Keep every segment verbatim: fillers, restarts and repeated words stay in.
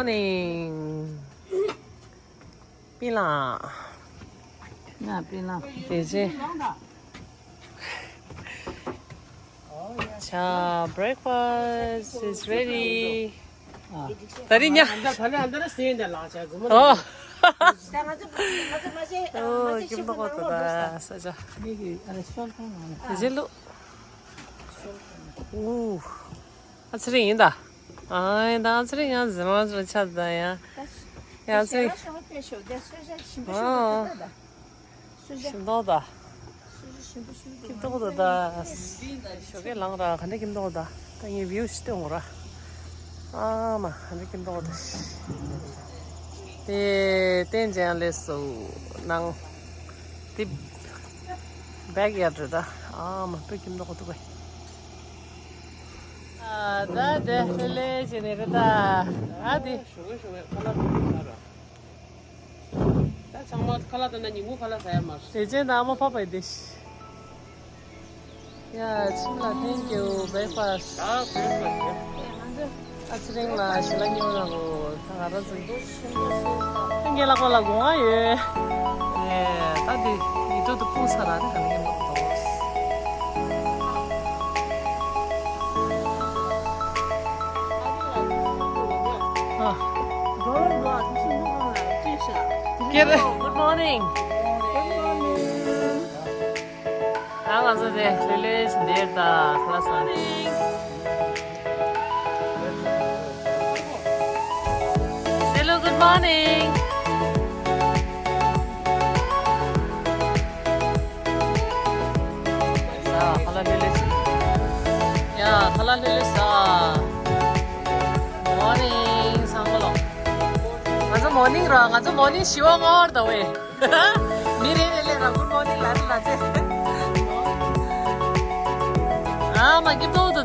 Morning. པི་ལང་། ང་པི་ལང་། དེ་རྗེས། ཆ། Breakfast is ready. ད་རིང་ཉ། ཨོ། ཨོ། ཀིམ་ཏོག་གོ་ཏོ་ད་ས་ཆ། དེ་རྗེས་ལུ། ཨོ། ཨ་ཚེ་རིང་ཡིན་ད། ཨ་ཡིན་ད། ཨ་ཚེ་རིང་ཡང་ཟི་མ་ཟི་མ་ཆགས་ད་ཡང་། ཡང་ཨ་ཚེ་རིང་། ཨོ། ཞིམ་མདོག་ད། ཀིམ་ཏོག་ད་ད། ཞོགས་ཀས་ལངས་ར་ག་འདྲ་ཀིམ་ཏོག་ད། ད་ངས་བིའུ་ཞིག་སྟོན་དགོས་ར། ཨ་མ་ག་འདྲ་ཀིམ་ཏོག་ད། དེ་བསྟན་ཅན་ལས་སུ་ནང་དེ་བེག་ཡར་རེད་ད། ཨ་མ་དཔེ་ཀིམ་ཏོག་འདུག་གས། ཨ་ད་དེ་ལེ་ལེ་བྱས་ནས་རེད་ད། ཨ་དེ། ད་ཚང་མ་ཁ་ལག་ད་ན་ཉིན་གུང་ཁ་ལག་ཟ་ཡ་མ་རེད། དེ་ཅན་ད་ཨ་མ་ཕ་པའི་དེ་ཤི། ཡ་ཁྱིམ་ལ་thank you breakfast། ཨ་breakfast་རེད། ཨ་ཚེ་རིང་ལ་ཞི་ལ་ཉོ་ན་གོ་ད་ང་རང་ཚོ་ལྷན་རྒྱས་ལ་ཁོ་ལ་དགོངས་ཨ་ཡོད། ཡེ་ད་དེ་ཡིད་དུ་དུ་སྤུངས་ས་ར་དེ་ག་ལ་ཉོ་ན་གོ། ཀེ་རེ། Good morning. ད་ང་ཚོ་དེ་ལྷོད་ལྷོད་ཞིག་འདིར་ད་ཁ་ལག་ཟ། Hello, good morning. ཡ་ཁ་ལག་ལྷོད་ལྷོད་ཟ། Morning སང་མོ་ལོ། ང་ཚོ་morning་ར། ང་ཚོ་morning་བཞི་པ་ལྔ་པར་ད་བས། མི་རེ་རེ་ལས་ར་good morning་ལ་རེ་ལ་ཚེ། ཨ་མ་ཀིམ་ཏོག་ཏོ་ད།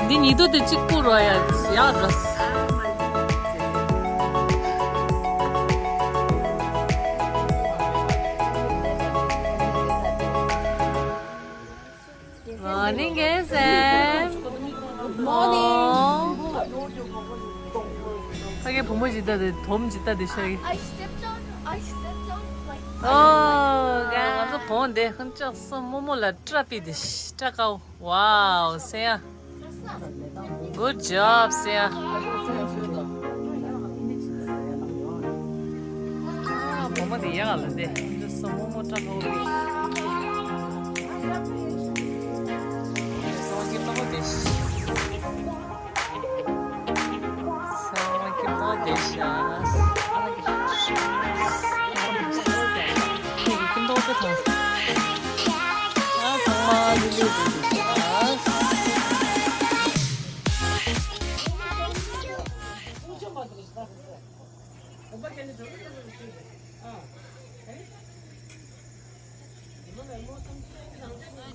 འདི་ཉིད་དུ་དེ་གཅིག་པུ་རོ་ཡ་ཡག་ར། Morning, Sam. Morning. ཕ་གི་བུ་མོ་ཇི་ལྟ་དེ་དོམ་ཇི་ལྟ་དེ་ཤ་གི། I stepped on, I stepped on, like, ཨོ། ང་ཚོ་བོང་དེ་ཁོང་ཅག་སོ་མོ་མོ་ལ་སྐྲ་པི་དེ་སྐྲ་ཀའོ། Wow, Sam. Good job, Sam. ཨ་བུ་མོ་དེ་ཡག་ལ་དེ། ཁོང་ཅག་སོ་མོ་མོ་སྐྲ་ཀའོ་པི། སོ་གི་ཏོ་དེ། ཚང་མ་ཀིམ་ཏོག་བསྡད་ཤག་ཀིམ་ཏོག་དེ་ཐོང་། ཨ་ཚང་མ་ལི་ལི་བསྡད་ཤག་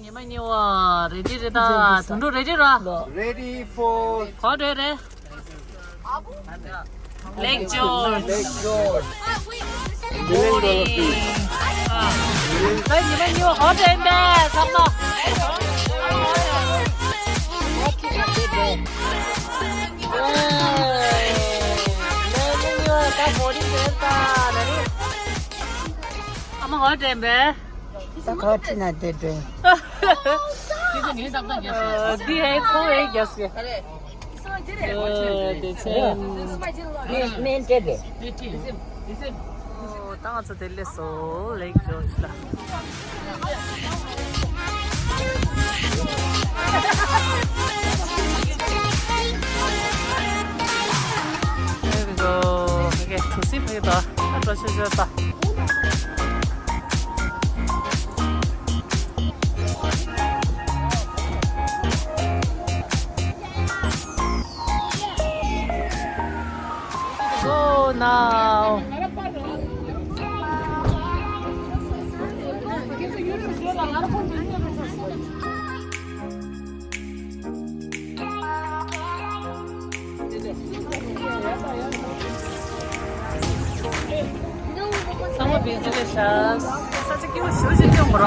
ཉི་མ་གཉིས་པ་ready་རེད་ད། དུད་འགྲོ་ready་ར། Ready for ཁོ་ready་རེད། Lake George. Lake George. Million dollar fish. ད་ཉི་མ་གཉིས་པ་ཧོ་དྲན་པས་ཚང་མ། ཉི་མ་གཉིས་པ་ད་boating་རེད་ད་ན་རེད། ཨ་མ་ཧོ་དྲན་པས། ད་ཁ་ཁྲི་ན་དེ་དྲན། འདི་ཧེ་ཚོ་ཧེ་རྒྱ་སེ། དེ་ཚེ། མེན་དྲན་པས། ད་ང་ཚོ་དེ་ལས་སོ་Lake George་ལ། There we go. Okay, to see ཕ་གི་ད་ཨ་འགྲོ་ཆོད་ཆོད་ད། Go now. ཚང་མ་བི་ཟི་རེད་ཤག་ས་ཆ་སྐྱིད་པོ་ཞེ་པོ་ཅིག་སྟོན་དགོས་ར།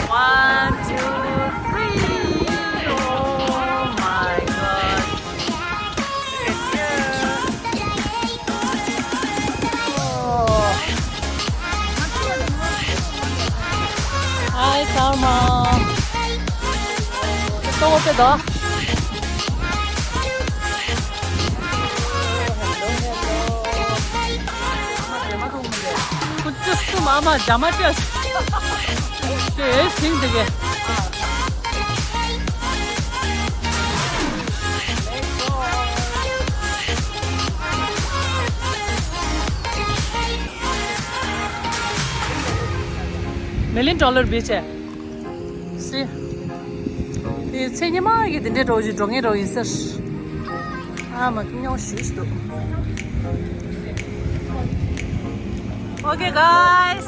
One, two, three. Oh my God. Look at you. ལྟོ་བ་དཔེ་དོ། ཁུ་ཅི་སུ་མ་མ་ཇ་མ་ཅོས། ཅེས་སིང་དེ་གེ། མི་ལི་ཡོན་ཌོ་ལར་བིཆ་ཨེ། སི། དེ་ཚེ་ཉི་མ་གི་དེ་འདྲའི་འགྲོ་རྒྱུ་འགྲོ་ངེས་འགྲོ་ཡིན་ཟེར། ཨ་མ་ཀི་ཉོ་ཞུས་འདུག Okay, guys.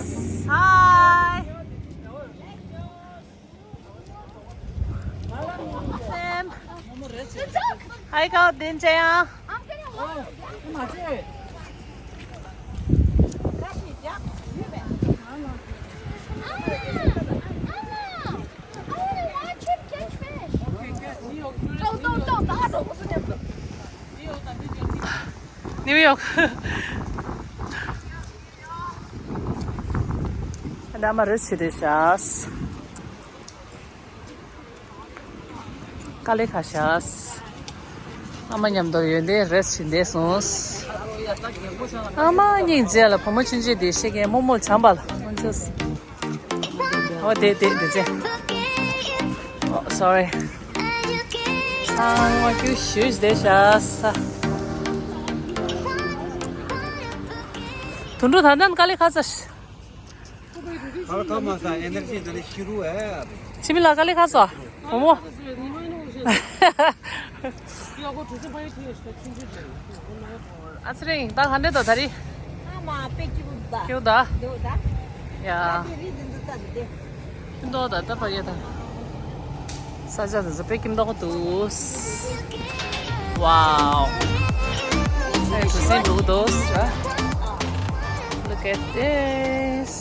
Hi. Sam. Hi, Kao Din Chaya. New York. ཨ་མ་རེ་ཆེ་དེ་ཤག་དཀའ་ལས་ཁག་ཤག་ཨ་མ་མཉམ་དུ་ཡོད་དེ་རེ་ཆེ་དེ་སོང་། ཨ་མ་སྙིང་རྗེ་ལ་བུ་མོ་ཆུང་ཆུང་དེ་ཤེས་མཁན་རྨོ་མོ་བྱམས་པ་ལ་ཨོ་དེ་དེ་དེ་ཚེ། Oh, sorry. ཚང་མ་ཁྱོད་ཞུས་བསྡད་ཤག་དུད་འགྲོ་ད་ལྟ་དཀའ་ལས་ཁག་ཚ། ཁ་ཁ་མ་ས་ཨེ་ནར་ཇི་ད་ནི་ཤི་རུ་ཨེ། ཆི་མི་ལ་དཀའ་ལས་ཁག་ཚ། བུ་མོ། ཨ་ཚེ་རིང་ད་ག་འདྲ་འདུག་ད་རེས། ཨ་མ་དཔེ་སྐྱིད་པོ་འདུག་ད། སྐྱིད་པོ་འདུག་ད། ཡ། ཨ་དེ་རི་འདི་འདུག་ད་འདི་དེ། ཕུན་ཐོགས་ད་ད་པ་ཡ་ད། ས་ཆ་དེ་ཚོ་དཔེ་སྐྱིད་མདོག་འདུག Wow. ས་ཡི་གུ་སེང་འགྲོ་གི་འདུག Look at this.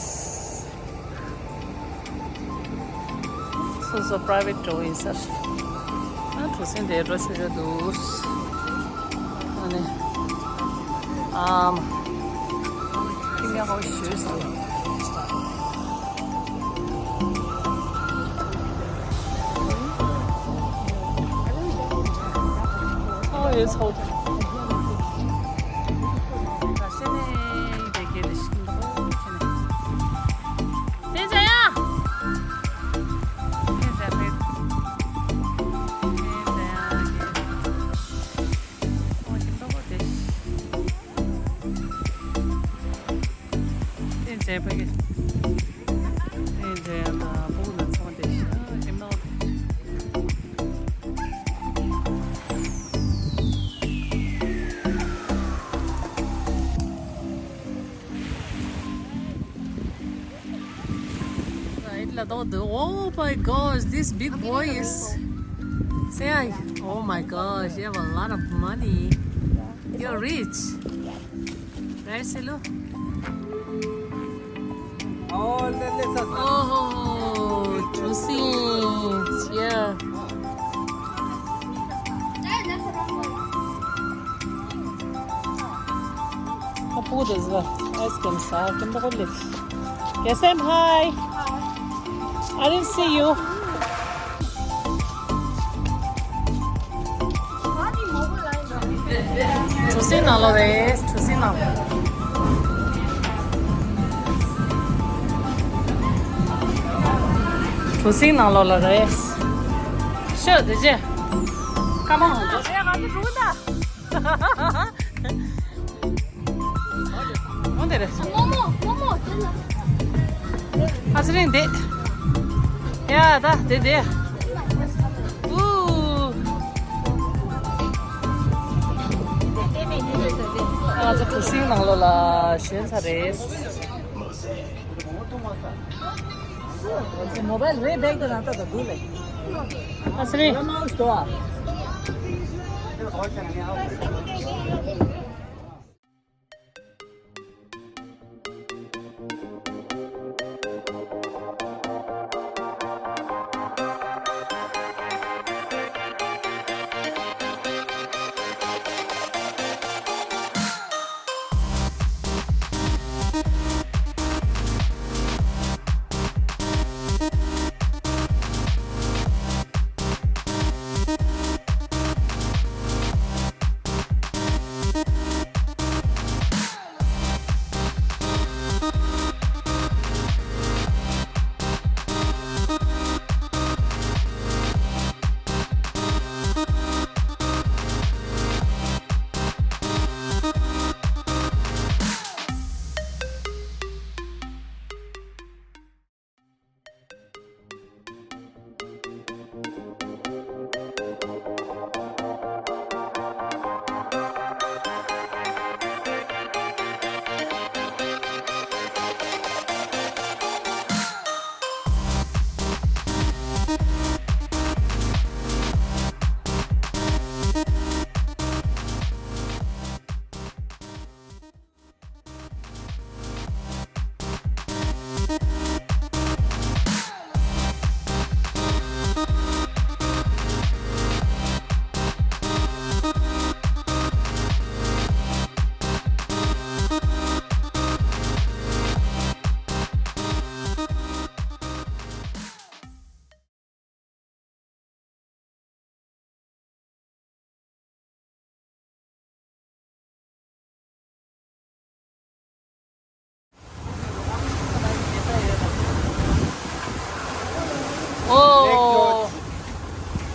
སོ་སོ་private འགྲོ་ཡིན་ཟེར། ཨ་གྲུ་གཟིངས་དེ་འགྲོ་ཆོག་ཆོག་འདུག་ཨ་ནི། ཨམ། ཁྱི་མྱག་ཁོག་ཞོས་སུ། Oh, it's hot. Right, la dog do. Oh my gosh, this big boy is. Say hi. Oh my gosh, you have a lot of money. You're rich. Right, Selu? Oh, le, le, sa, sa. Oh, two cents. Yeah. How about this one? Ice cream, sir. Can you hold it? Yes, I'm hi. I didn't see you. གྲུ་གཟིངས་ནང་ལོགས་རེད། གྲུ་གཟིངས་ནང་ལོགས་ལ། གྲུ་གཟིངས་ནང་ལོགས་ལ་རེད། ཤོད་དེ་རྗེས། ཀ་མ་འོང་། འོང་དེ་རེད། ཨ་ཚེ་རིང་དེ། ཡ་ད་དེ་དེ། ཨུ། ང་ཚོ་གྲུ་གཟིངས་ནང་ལོགས་ལ་ཞོན་ཚར་རེད། མོ་བྷལ་རེད་བེག་དེ་ནང་ལྟ་དང་འདུག་ལེ། ཨ་ཚེ་རིང་།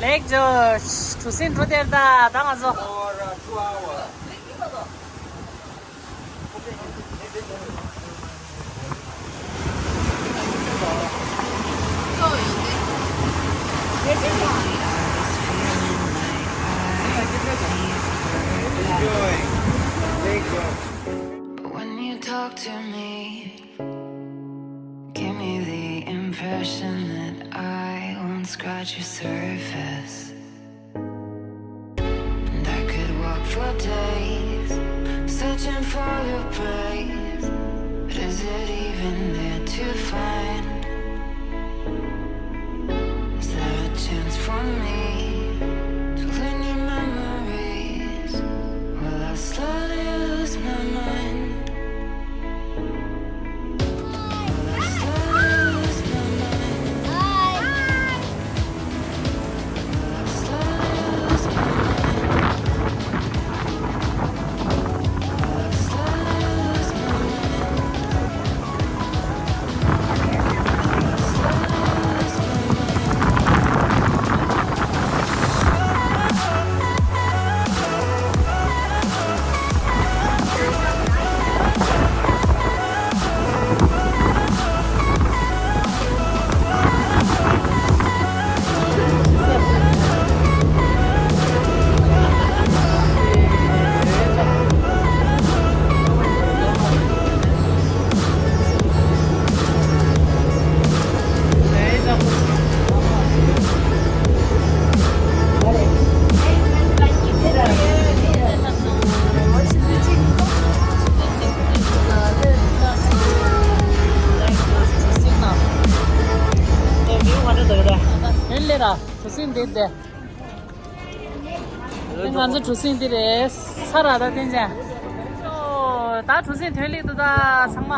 ལེགས་འཇོ། གྲུ་གཟིངས་འགྲོ་དེར་ད་ད་ང་ཚོ། For, uh, two hours. Enjoy. Thank you. When you talk to me, give me the impression that I won't scratch your surface. And I could walk for days, searching for your praise. But is it even there to find? Is there a chance for me to learn your memories? Will I slowly lose my mind? Will I slowly lose my mind? Will I slowly lose my mind? ཡོན་ལེ་ར་གྲུ་གཟིངས་འདི་འདི། ང་ཚོ་གྲུ་གཟིངས་འདི་རེད། ས་ར་ད་བསྟན་ཅན། ཨོ། ད་གྲུ་གཟིངས་ཐོན་ལེ་འདུག་ད་ཚང་མ།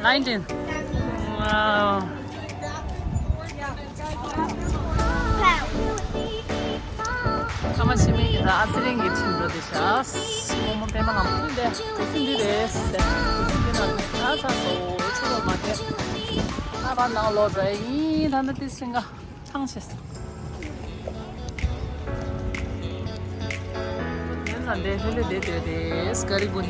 ལའིན་ཏིན། ཨོ། ཨ་མ་ཆེན་མོའི་གི་ད་ཨ་ཙི་རིང་གི་ཁྲིམས་འགྲོ་དེ་ཤག་རྨོ་མོ་པད་མ་ངམ་ཚིག་འདི་ཚིག་འདི་རེད་ཟེར། འདི་ན་ད་ཚ་སོ་ཆུ་ལོ་མ་དེ། ཨ་བ་ནང་ལོག་འགྲོ་ཡིན། ད་ནི་དེ་སྲིང་ག་ཚང་ཆེ་སོ། དེ་ན་འདི་ཧེ་ལེ་དེ་དེ་དེ་སྐ་རི་གུན།